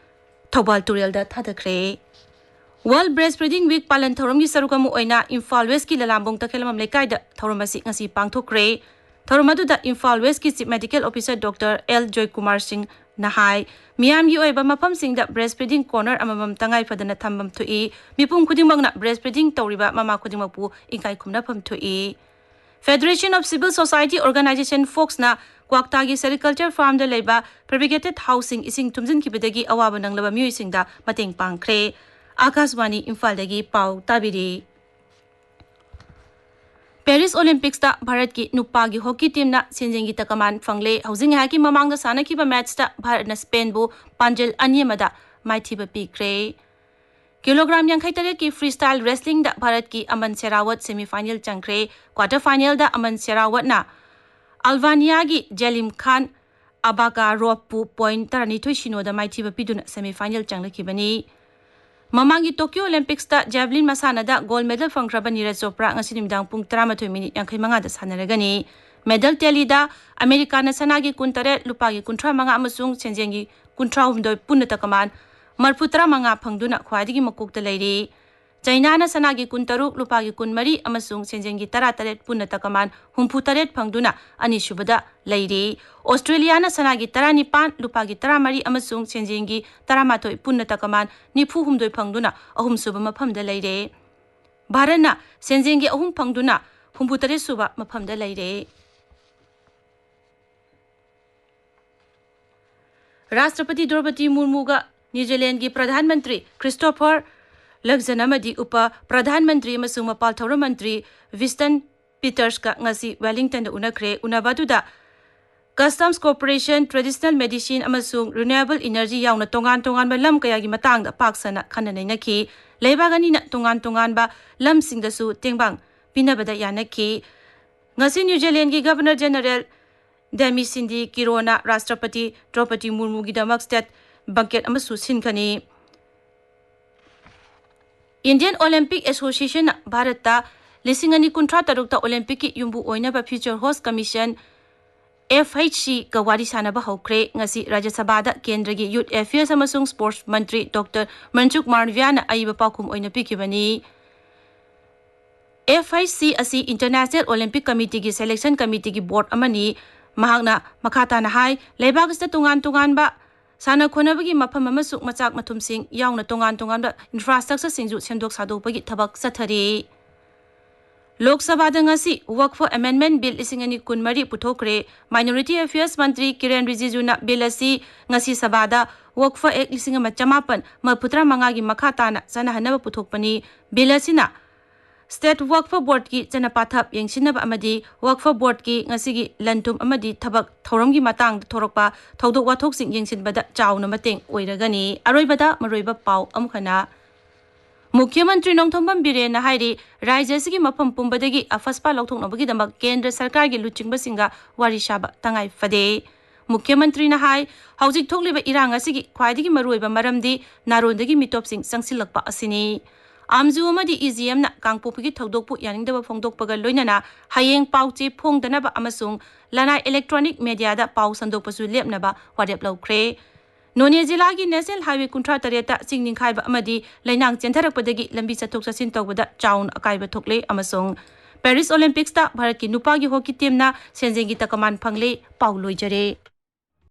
ꯊꯧꯕꯥꯜ ꯇꯨꯔꯦꯜꯗ ꯊꯥꯗꯈ꯭ꯔꯦ꯫ World Breastfeeding Week ꯄꯥꯂꯟ ꯊꯧꯔꯝꯒꯤ ꯁꯔꯨꯛ ꯑꯃ ꯑꯣꯏꯅ ꯏꯝꯐꯥꯜ Westꯀꯤ ꯂꯂꯥꯝꯕꯣꯡ ꯇꯈꯦꯂꯝꯕꯝ ꯂꯩꯀꯥꯏꯗ ꯊꯧꯔꯝ ꯑꯁꯤ ꯉꯁꯤ ꯄꯥꯡꯊꯣꯛꯈ꯭ꯔꯦ꯫ ꯊꯧꯔꯝ ꯑꯗꯨꯗ Imphal Westꯀꯤ Chief Medical Officer Doctor L Joykumar ꯁꯤꯡꯅ ꯍꯥꯏ, ꯃꯤꯌꯥꯝꯒꯤ ꯑꯣꯏꯕ ꯃꯐꯝꯁꯤꯡꯗ breastfeeding corner ꯑꯃꯃꯝ ꯇꯉꯥꯏ ꯐꯗꯅ ꯊꯝꯐꯝ ꯊꯣꯛꯏ꯫ ꯃꯤꯄꯨꯝ ꯈꯨꯗꯤꯡꯃꯛꯅ breastfeeding ꯇꯧꯔꯤꯕ ꯃꯃꯥ ꯈꯨꯗꯤꯡꯃꯛꯄꯨ ꯏꯀꯥꯏ ꯈꯨꯝꯅꯐꯝ ꯊꯣꯛꯏ꯫ Federation of Civil Society Organization, ꯐꯣꯛꯁꯅ ꯀ꯭ꯋꯥꯛꯇꯥꯒꯤ sericulture farmꯗ ꯂꯩꯕ fabricated houseꯁꯤꯡ ꯏꯁꯤꯡ ꯊꯨꯝꯖꯤꯟꯈꯤꯕꯗꯒꯤ ꯑꯋꯥꯕ ꯅꯪꯂꯕ ꯃꯤꯑꯣꯏꯁꯤꯡꯗ ꯃꯇꯦꯡ ꯄꯥꯡꯈ꯭ꯔꯦ꯫ ꯑꯀꯥꯁꯕꯥꯅꯤ ꯏꯝꯐꯥꯜꯗꯒꯤ ꯄꯥꯎ ꯇꯥꯕꯤꯔꯤ꯫ Paris Olympicsꯇ ꯚꯥꯔꯠꯀꯤ ꯅꯨꯄꯥꯒꯤ ꯍꯣꯀꯤ ꯇꯤꯝꯅ ꯁꯦꯟꯖꯦꯡꯒꯤ ꯇꯀꯃꯥꯟ ꯐꯪꯂꯦ꯫ ꯍꯧꯖꯤꯛ ꯉꯥꯏꯍꯥꯛꯀꯤ ꯃꯃꯥꯡꯗ ꯁꯥꯟꯅꯈꯤꯕ ꯃꯦꯠꯆꯇ ꯚꯥꯔꯠꯅ ꯁ꯭ꯄꯦꯟꯕꯨ ꯄꯥꯟꯖꯜ ꯑꯅꯤ ꯑꯃꯗ ꯃꯥꯏꯊꯤꯕ ꯄꯤꯈ꯭ꯔꯦ꯫ ꯀꯤꯂꯣꯒ꯭ꯔꯥꯝ ꯌꯥꯡꯈꯩ ꯇꯔꯦꯠꯀꯤ freestyle wrestlingꯗ ꯚꯥꯔꯠꯀꯤ ꯑꯃꯟ ꯁꯦꯔꯥꯋꯠ semifinal ꯆꯪꯈ꯭ꯔꯦ꯫ Quarter finalꯗ ꯑꯃꯟ ꯁꯦꯔꯥꯋꯠꯅ ꯑꯜꯕꯥꯅꯤꯌꯥꯒꯤ ꯖꯦꯂꯤꯝ ꯈꯥꯟ ꯑꯕꯥꯀꯥꯔꯣꯞꯄꯨ point ꯇꯔꯥꯅꯤꯊꯣꯏ ꯁꯤꯅꯣꯗ ꯃꯥꯏꯊꯤꯕ ꯄꯤꯗꯨꯅ semifinal ꯆꯪꯂꯛꯈꯤꯕꯅꯤ꯫ ꯃꯃꯥꯡꯒꯤ Tokyo Olympicsꯇ javelin ꯃꯁꯥꯟꯅꯗ gold medal ꯐꯪꯈ꯭ꯔꯕ Neeraj Chopra ꯉꯁꯤ ꯅꯨꯃꯤꯗꯥꯡ ꯄꯨꯡ ꯇꯔꯥꯃꯥꯊꯣꯏ minute ꯌꯥꯡꯈꯩ ꯃꯉꯥꯗ ꯁꯥꯟꯅꯔꯒꯅꯤ꯫ Medal tallyꯗ ꯑꯃꯦꯔꯤꯀꯥꯅ ꯁꯅꯥꯒꯤ ꯀꯨꯟꯇꯔꯦꯠ, ꯂꯨꯄꯥꯒꯤ ꯀꯨꯟꯊ꯭ꯔꯥ ꯃꯉꯥ ꯑꯃꯁꯨꯡ ꯁꯦꯟꯖꯦꯡꯒꯤ ꯀꯨꯟꯊ꯭ꯔꯥ ꯍꯨꯝꯗꯣꯏ ꯄꯨꯟꯅ ꯇꯀꯃꯥꯟ ꯃꯔꯐꯨ ꯇꯔꯥꯃꯉꯥ ꯐꯪꯗꯨꯅ ꯈ꯭ꯋꯥꯏꯗꯒꯤ ꯃꯀꯣꯛꯇ ꯂꯩꯔꯤ꯫ ꯆꯩꯅꯥꯅ ꯁꯅꯥꯒꯤ ꯀꯨꯟꯇꯔꯨꯛ, ꯂꯨꯄꯥꯒꯤ ꯀꯨꯟꯃꯔꯤ ꯑꯃꯁꯨꯡ ꯁꯦꯟꯖꯦꯡꯒꯤ ꯇꯔꯥꯇꯔꯦꯠ, ꯄꯨꯟꯅ ꯇꯀꯃꯥꯟ ꯍꯨꯝꯐꯨꯇꯔꯦꯠ ꯐꯪꯗꯨꯅ ꯑꯅꯤꯁꯨꯕꯗ ꯂꯩꯔꯤ꯫ ꯑꯣꯁꯇ꯭ꯔꯦꯂꯤꯌꯥꯅ ꯁꯅꯥꯒꯤ ꯇꯔꯥꯅꯤꯄꯥꯟ, ꯂꯨꯄꯥꯒꯤ ꯇꯔꯥꯃꯔꯤ ꯑꯃꯁꯨꯡ ꯁꯦꯟꯖꯦꯡꯒꯤ ꯇꯔꯥꯃꯥꯊꯣꯏ, ꯄꯨꯟꯅ ꯇꯀꯃꯥꯟ ꯅꯤꯐꯨꯍꯨꯝꯗꯣꯏ ꯐꯪꯗꯨꯅ ꯑꯍꯨꯝꯁꯨꯕ ꯃꯐꯝꯗ ꯂꯩꯔꯦ꯫ ꯚꯥꯔꯠꯅ ꯁꯦꯟꯖꯦꯡꯒꯤ ꯑꯍꯨꯝ ꯐꯪꯗꯨꯅ ꯍꯨꯝꯐꯨꯇꯔꯦꯠ ꯁꯨꯕ ꯃꯐꯝꯗ ꯂꯩꯔꯦ꯫ ꯔꯥꯁꯇ꯭ꯔꯄꯇꯤ ꯗ꯭ꯔꯧꯄꯗꯤ ꯃꯨꯔꯃꯨꯒ ꯅ꯭ꯌꯨꯖꯤꯂꯦꯟꯗꯒꯤ ꯄ꯭ꯔꯙꯥꯟ ꯃꯟꯇ꯭ꯔꯤ ꯈ꯭ꯔꯤꯁꯇꯣꯐꯔ ꯂꯛꯖꯟ ꯑꯃꯗꯤ ꯎꯄ ꯄ꯭ꯔꯙꯥꯟ ꯃꯟꯇ꯭ꯔꯤ ꯑꯃꯁꯨꯡ ꯃꯄꯥꯜ ꯊꯧꯔꯝ ꯃꯟꯇ꯭ꯔꯤ ꯋꯤꯁꯇꯟ ꯄꯤꯇꯔꯁꯀ ꯉꯁꯤ ꯋꯦꯂꯤꯡꯇꯟꯗ ꯎꯅꯈ꯭ꯔꯦ꯫ ꯎꯅꯕ ꯑꯗꯨꯗ Customs Cooperation, Traditional Medicine ꯑꯃꯁꯨꯡ Renewable Energy ꯌꯥꯎꯅ ꯇꯣꯉꯥꯟ ꯇꯣꯉꯥꯟꯕ ꯂꯝ ꯀꯌꯥꯒꯤ ꯃꯇꯥꯡꯗ ꯄꯥꯛ ꯁꯟꯅ ꯈꯟꯅ ꯅꯩꯅꯈꯤ꯫ ꯂꯩꯕꯥꯛ ꯑꯅꯤꯅ ꯇꯣꯉꯥꯟ ꯇꯣꯉꯥꯟꯕ ꯂꯝꯁꯤꯡꯗꯁꯨ ꯇꯦꯡꯕꯥꯡ ꯄꯤꯅꯕꯗ ꯌꯥꯅꯈꯤ꯫ ꯉꯁꯤ ꯅ꯭ꯌꯨꯖꯤꯂꯦꯟꯗꯒꯤ ꯒꯚꯔꯅꯔ ꯖꯦꯅꯔꯦꯜ ꯗꯦꯃꯤ ꯁꯤꯟꯗꯤ ꯀꯤꯔꯣꯅ ꯔꯥꯁꯇ꯭ꯔꯄꯇꯤ ꯗ꯭ꯔꯧꯄꯗꯤ ꯃꯨꯔꯃꯨꯒꯤꯗꯃꯛ ꯁ꯭ꯇꯦꯠ ꯕꯪꯀꯦꯠ ꯑꯃꯁꯨ ꯁꯤꯟꯒꯅꯤ꯫ Indian Olympic Association ꯅ ꯚꯥꯔꯠꯇ ꯂꯤꯁꯤꯡ ꯑꯅꯤ ꯀꯨꯟꯊ꯭ꯔꯥ ꯇꯔꯨꯛꯇ ꯑꯣꯂꯦꯝꯄꯤꯛꯀꯤ ꯌꯨꯝꯕꯨ ꯑꯣꯏꯅꯕ Future Host Commission, F H C ꯀ ꯋꯥꯔꯤ ꯁꯥꯅꯕ ꯍꯧꯈ꯭ꯔꯦ꯫ ꯉꯁꯤ ꯔꯥꯖ꯭ꯌ ꯁꯚꯥꯗ ꯀꯦꯟꯗ꯭ꯔꯒꯤ Youth Affairs ꯑꯃꯁꯨꯡ Sports ꯃꯟꯇ꯭ꯔꯤ ꯗꯣꯛꯇꯔ ꯃꯟꯁꯨꯈ ꯃꯥꯟꯗꯚ꯭ꯌꯥꯅ ꯑꯏꯕ ꯄꯥꯎꯈꯨꯝ ꯑꯣꯏꯅ ꯄꯤꯈꯤꯕꯅꯤ꯫ F H C ꯑꯁꯤ International Olympic Committee ꯒꯤ Selection Committee ꯒꯤ board ꯑꯃꯅꯤ꯫ ꯃꯍꯥꯛꯅ ꯃꯈꯥ ꯇꯥꯅ ꯍꯥꯏ, ꯂꯩꯕꯥꯛ ꯑꯁꯤꯗ ꯇꯣꯉꯥꯟ ꯇꯣꯉꯥꯟꯕ ꯁꯥꯟꯅ ꯈꯣꯠꯅꯕꯒꯤ ꯃꯐꯝ ꯑꯃꯁꯨꯡ ꯃꯆꯥꯛ ꯃꯊꯨꯝꯁꯤꯡ ꯌꯥꯎꯅ ꯇꯣꯉꯥꯟ ꯇꯣꯉꯥꯟꯕ infrastructure ꯁꯤꯡꯁꯨ ꯁꯦꯝꯗꯣꯛ ꯁꯥꯗꯣꯛꯄꯒꯤ ꯊꯕꯛ ꯆꯠꯊꯔꯤ꯫ ꯂꯣꯛ ꯁꯚꯥꯗ ꯉꯁꯤ Waqf Amendment Bill ꯂꯤꯁꯤꯡ ꯑꯅꯤ ꯀꯨꯟꯃꯔꯤ ꯄꯨꯊꯣꯛꯈ꯭ꯔꯦ꯫ Minority Affairs ꯃꯟꯇ꯭ꯔꯤ ꯀꯤꯔꯦꯟ ꯔꯤꯖꯤꯖꯨꯅ bill ꯑꯁꯤ ꯉꯁꯤ ꯁꯚꯥꯗ Waqf Act ꯂꯤꯁꯤꯡ ꯑꯃ ꯆꯃꯥꯄꯟ ꯃꯔꯐꯨꯇꯔꯥ ꯃꯉꯥꯒꯤ ꯃꯈꯥ ꯇꯥꯅ ꯆꯠꯅꯍꯟꯅꯕ ꯄꯨꯊꯣꯛꯄꯅꯤ꯫ Bill ꯑꯁꯤꯅ State Waqf Board ꯀꯤ ꯆꯠꯅ ꯄꯊꯥꯞ ꯌꯦꯡꯁꯤꯟꯅꯕ ꯑꯃꯗꯤ Waqf Board ꯀꯤ ꯉꯁꯤꯒꯤ ꯂꯟ ꯊꯨꯝ ꯑꯃꯗꯤ ꯊꯕꯛ ꯊꯧꯔꯝꯒꯤ ꯃꯇꯥꯡꯗ ꯊꯣꯔꯛꯄ ꯊꯧꯗꯣꯛ ꯋꯥꯊꯣꯛꯁꯤꯡ ꯌꯦꯡꯁꯤꯟꯕꯗ ꯆꯥꯎꯅ ꯃꯇꯦꯡ ꯑꯣꯏꯔꯒꯅꯤ꯫ ꯑꯔꯣꯏꯕꯗ ꯃꯔꯨꯑꯣꯏꯕ ꯄꯥꯎ ꯑꯃꯨꯛ ꯍꯟꯅ꯫ ꯃꯨꯈ꯭ꯌ ꯃꯟꯇ꯭ꯔꯤ ꯅꯣꯡꯊꯣꯝꯕꯝ ꯕꯤꯔꯦꯟꯅ ꯍꯥꯏꯔꯤ, ꯔꯥꯖ꯭ꯌ ꯑꯁꯤꯒꯤ ꯃꯐꯝ ꯄꯨꯝꯕꯗꯒꯤ ꯑꯐꯁꯄꯥ ꯂꯧꯊꯣꯛꯅꯕꯒꯤꯗꯃꯛ ꯀꯦꯟꯗ꯭ꯔ ꯁꯔꯀꯥꯔꯒꯤ ꯂꯨꯆꯤꯡꯕꯁꯤꯡꯒ ꯋꯥꯔꯤ ꯁꯥꯕ ꯇꯉꯥꯏ ꯐꯗꯦ꯫ ꯃꯨꯈ꯭ꯌ ꯃꯟꯇ꯭ꯔꯤꯅ ꯍꯥꯏ, ꯍꯧꯖꯤꯛ ꯊꯣꯛꯂꯤꯕ ꯏꯔꯥꯡ ꯑꯁꯤꯒꯤ ꯈ꯭ꯋꯥꯏꯗꯒꯤ ꯃꯔꯨꯑꯣꯏꯕ ꯃꯔꯝꯗꯤ ꯅꯥꯔꯣꯟꯗꯒꯤ ꯃꯤꯇꯣꯞꯁꯤꯡ ꯆꯪꯁꯤꯜꯂꯛꯄ ꯑꯁꯤꯅꯤ꯫ ꯑꯥꯝꯖꯨ ꯑꯃꯗꯤ E G M ꯅ ꯀꯥꯡꯄꯣꯛꯄꯤꯒꯤ ꯊꯧꯗꯣꯛꯄꯨ ꯌꯥꯅꯤꯡꯗꯕ ꯐꯣꯡꯗꯣꯛꯄꯒ ꯂꯣꯏꯅꯅ ꯍꯌꯦꯡ ꯄꯥꯎ ꯆꯦ ꯐꯣꯡꯗꯅꯕ ꯑꯃꯁꯨꯡ ꯂꯅꯥꯏ electronic media ꯗ ꯄꯥꯎ ꯁꯟꯗꯣꯛꯄꯁꯨ ꯂꯦꯞꯅꯕ ꯋꯥꯔꯦꯞ ꯂꯧꯈ꯭ꯔꯦ꯫ ꯅꯣꯅꯦ ꯖꯤꯂꯥꯒꯤ ꯅꯦꯁꯅꯦꯜ ꯍꯥꯏꯋꯦ ꯀꯨꯟꯊ꯭ꯔꯥ ꯇꯔꯦꯠꯇ ꯆꯤꯡ ꯅꯤꯡꯈꯥꯏꯕ ꯑꯃꯗꯤ ꯂꯩꯅꯥꯡ ꯆꯦꯟꯊꯔꯛꯄꯗꯒꯤ ꯂꯝꯕꯤ ꯆꯠꯊꯣꯛ ꯆꯠꯁꯤꯟ ꯇꯧꯕꯗ ꯆꯥꯎꯅ ꯑꯀꯥꯏꯕ ꯊꯣꯛꯂꯦ ꯑꯃꯁꯨꯡ ꯄꯦꯔꯤꯁ ꯑꯣꯂꯤꯝꯄꯤꯛꯁꯇ ꯚꯥꯔꯠꯀꯤ ꯅꯨꯄꯥꯒꯤ ꯍꯣꯀꯤ ꯇꯤꯝꯅ ꯁꯦꯟꯖꯦꯡꯒꯤ ꯇꯀꯃꯥꯟ ꯐꯪꯂꯦ꯫ ꯄꯥꯎ ꯂꯣꯏꯖꯔꯦ꯫